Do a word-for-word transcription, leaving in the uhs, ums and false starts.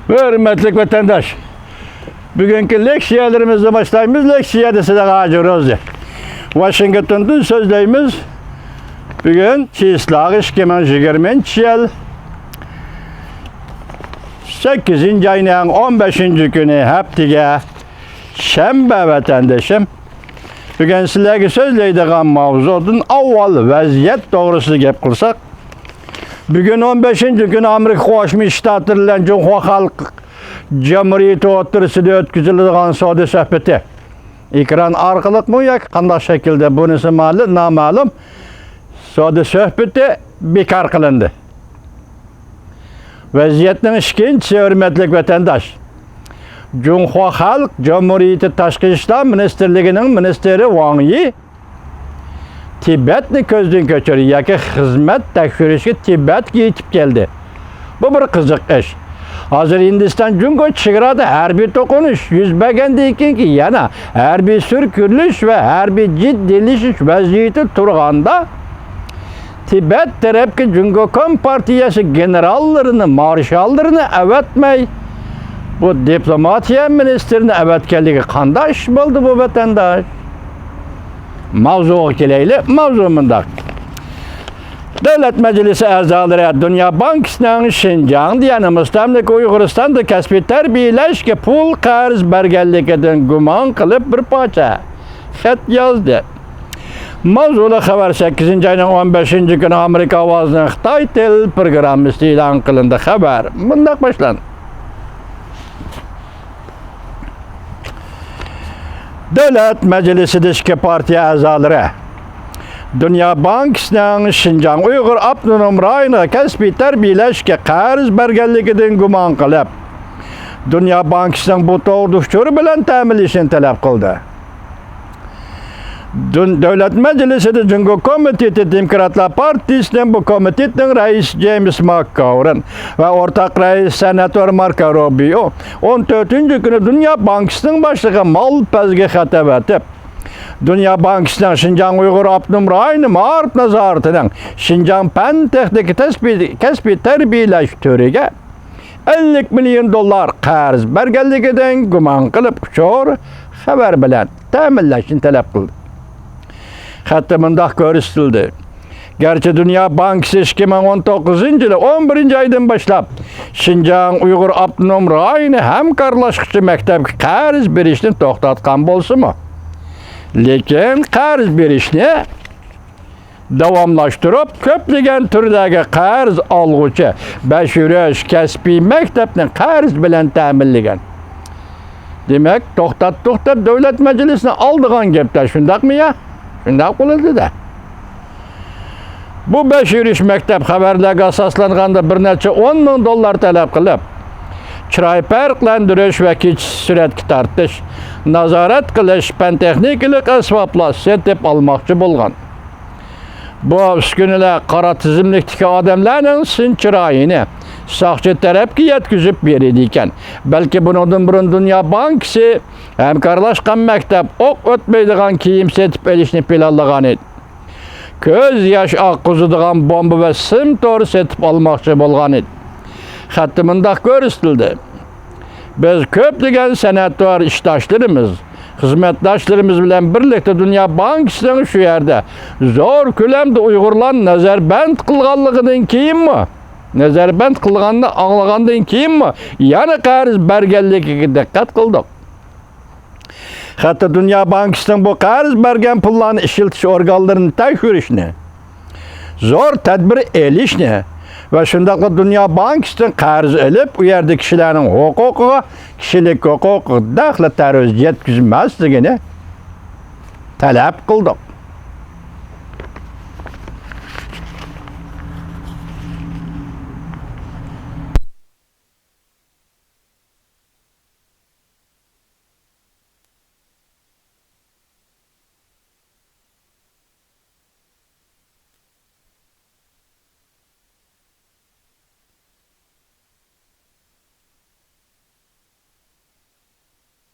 ھۆرمەتلىك ۋەتەنداش، بۈگۈنكى لېكسىيەلىرىمىزنى باشلايمىز. لېكسىيە دېسە ھاجى روزى. ۋاشىنگتوندىن سۆزلەيمىز. بۈگۈن چىسلاغ ئىككى مىڭ يىگىرمىنچى يىل، سەككىزىنچى ئاينىڭ ئون بەشىنچى كۈنى، ھەپتىگە شەنبە، ۋەتەندىشىم. بۈگۈن سىلەرگە سۆزلەيدىغان ماۋزۇدىن ئاۋۋال ۋەزىيەت توغرىسىدا گەپ قىلساق، بۈگۈن ئون بەشىنچى كۈنى ئامېرىكا قوشما شتاتلىرى بىلەن جۇڭخۇا خەلق جۇمھۇرىيىتى ئوتتۇرىسىدا ئۆتكۈزۈلىدىغان سودا سۆھبىتى ئېكران ئارقىلىقمۇ ياكى قانداق شەكىلدە، بۇنىسى مەلۇ-، نامەلۇم، سودا سۆھبىتى بىكار قىلىندى. ۋەزىيەتنىڭ ئىككىنچىسى، ھۆرمەتلىك ۋەتەنداش، جۇڭخۇا خەلق جۇمھۇرىيىتى تاشقى ئىشلار مىنىستىرلىكىنىڭ مىنىستىرى ۋاڭ يى تىبەتنى كۆزدىن كەچۈردى ياكى خىزمەت تەكشۈرۈشكە تىبەتكە يېتىپ كەلدى. بۇ بىر قىزىق ئىش. ھازىر ھىندىستان جۇڭگو چېگرادا ھەربىي توقۇنۇش يۈز بەرگەندىن كېيىنكى يەنە ھەربىي سۈركىلىش ۋە ھەربىي جىددىيلىشىش ۋەزىيىتى تۇرغاندا، تىبەت تەرەپكە جۇڭگو كومپارتىيەسى گېنېراللىرىنى، مارشاللىرىنى ئەۋەتمەي، بۇ دىپلوماتىيە مىنىستىرىنى ئەۋەتكەنلىكى قانداق ئىش بولدى بۇ، ۋەتەنداش؟ ماۋزۇغا كېلەيلى. ماۋزۇ مۇنداق. دۆلەت مەجلىسى ئەزالىرى دۇنيا بانكىسىنىڭ شىنجاڭدا، يەنى مۇستەملىكە ئۇيغۇرىستاندا كەسپىي تەربىيەلەشكە پۇل قەرز بەرگەنلىكىدىن گۇمان قىلىپ بىر پارچە خەت يازدى. ماۋزۇلۇق خەۋەر سەككىزىنچى ئاينىڭ ئون بەشىنچى كۈنى ئامېرىكا ئاۋازىنىڭ خىتاي تىل پروگراممىسىدا ئېلان قىلىندى. خەۋەر مۇنداق باشلاندى. دۆلەت مەجلىسىدە ئىككى پارتىيە ئەزالىرى دۇنيا بانكىسىنىڭ شىنجاڭ ئۇيغۇر ئاپتونوم رايونىغا كەسپىي تەربىيەلەشكە قەرز بەرگەنلىكىدىن گۇمان قىلىپ، دۇنيا بانكىسىنىڭ بۇ توغرىدىكى ئۇچۇرى بىلەن تەمىنلىشىنى تەلەپ قىلدى. دۇن-، دۆلەت مەجلىسىدە جۇڭگو كومىتېتى، دېموكراتلار پارتىيىسىنىڭ بۇ كومىتېتنىڭ رەئىسى جېيمىس ماككاۋرىن ۋە ئورتاق رەئىسى سېناتور ماركو روبىيو ئون تۆتىنچى كۈنى دۇنيا بانكىسىنىڭ باشلىقى مالپەزگە خەت ئەۋەتىپ، دۇنيا بانكىسىنىڭ شىنجاڭ ئۇيغۇر ئاپتونوم رايونى مائارىپ نازارىتىنىڭ شىنجاڭ پەن تېخنىكا تەسپىي-، كەسپىي تەربىيەلەش تۈرىگە ئەللىك مىليون دوللار قەرز بەرگەنلىكىدىن گۇمان قىلىپ، ئۇچۇر خەۋەر بىلەن تەمىنلەشنى تەلەپ قىلدى. خەتتە مۇنداق كۆرسىتىلدى: گەرچە دۇنيا بانكىسى ئىككى مىڭ ئون توققۇزىنچى يىلى ئون بىرىنچى ئايدىن باشلاپ شىنجاڭ ئۇيغۇر ئاپتونوم رايونى ھەمكارلاشقۇچى مەكتەپكە قەرز بېرىشنى توختاتقان بولسىمۇ، لېكىن قەرز بېرىشنى داۋاملاشتۇرۇپ، كۆپلىگەن تۈرلەرگە قەرز ئالغۇچى بەش يۈرۈش كەسپىي مەكتەپنى قەرز بىلەن تەمىنلىگەن. دېمەك، توختاتتۇق دەپ دۆلەت مەجلىسىنى ئالىدىغان گەپتە، شۇنداقمۇ يا؟ شۇنداق بولىدۇ-دە. بۇ بەش يۈرۈش مەكتەپ خەۋەرلەرگە ئاساسلانغاندا بىر نەچچە ئون مىڭ دوللار تەلەپ قىلىپ، چىراي پەرقلەندۈرۈش ۋە كېچىسى سۈرەتكە تارتىش، نازارەت قىلىش، پەن تېخنىكىلىق ئەسۋابلار سېتىپ ئالماقچى بولغان. بۇ ئۈسكۈنىلەر قارا تىزىملىكتىكى ئادەملەرنىڭ سىن چىرايىنى ساقچى تەرەپكە يەتكۈزۈپ بېرىدىكەن. بەلكى بۇنىڭدىن بۇرۇن دۇنيا بانكىسى ھەمكارلاشقان مەكتەپ ئوق ئۆتمەيدىغان كىيىم سېتىپ ئېلىشنى پىلانلىغانىدى. كۆز ياش ئاققۇزىدىغان بومبا ۋە سىم تورى سېتىپ ئالماقچى بولغانىدى. خەتتە مۇنداق كۆرسىتىلدى: بىز كۆپلىگەن سەنئەتۋار ئىشداشلىرىمىز، خىزمەتداشلىرىمىز بىلەن بىرلىكتە دۇنيا بانكىسىنىڭ شۇ يەردە زور كۆلەمدە ئۇيغۇرلارنى نەزەربەند قىلغانلىقىدىن كېيىنمۇ، نەزەربەند قىلغاننى ئاڭلىغاندىن كېيىنمۇ يەنە قەرز بەرگەنلىكىگە دىققەت قىلدۇق. خەتتە دۇنيا بانكىسىنىڭ بۇ قەرز بەرگەن پۇللارنى ئىشلىتىش ئورگانلىرىنى تەكشۈرۈشنى، زور تەدبىر ئېلىشنى ۋە شۇنداقلا دۇنيا بانكىسىدىن قەرز ئېلىپ، ئۇ يەردە كىشىلەرنىڭ ھوقۇقىغا، كىشىلىك ھوقۇقىغا دەخلى تەرۇز يەتكۈزمەسلىكىنى تەلەپ قىلدۇق.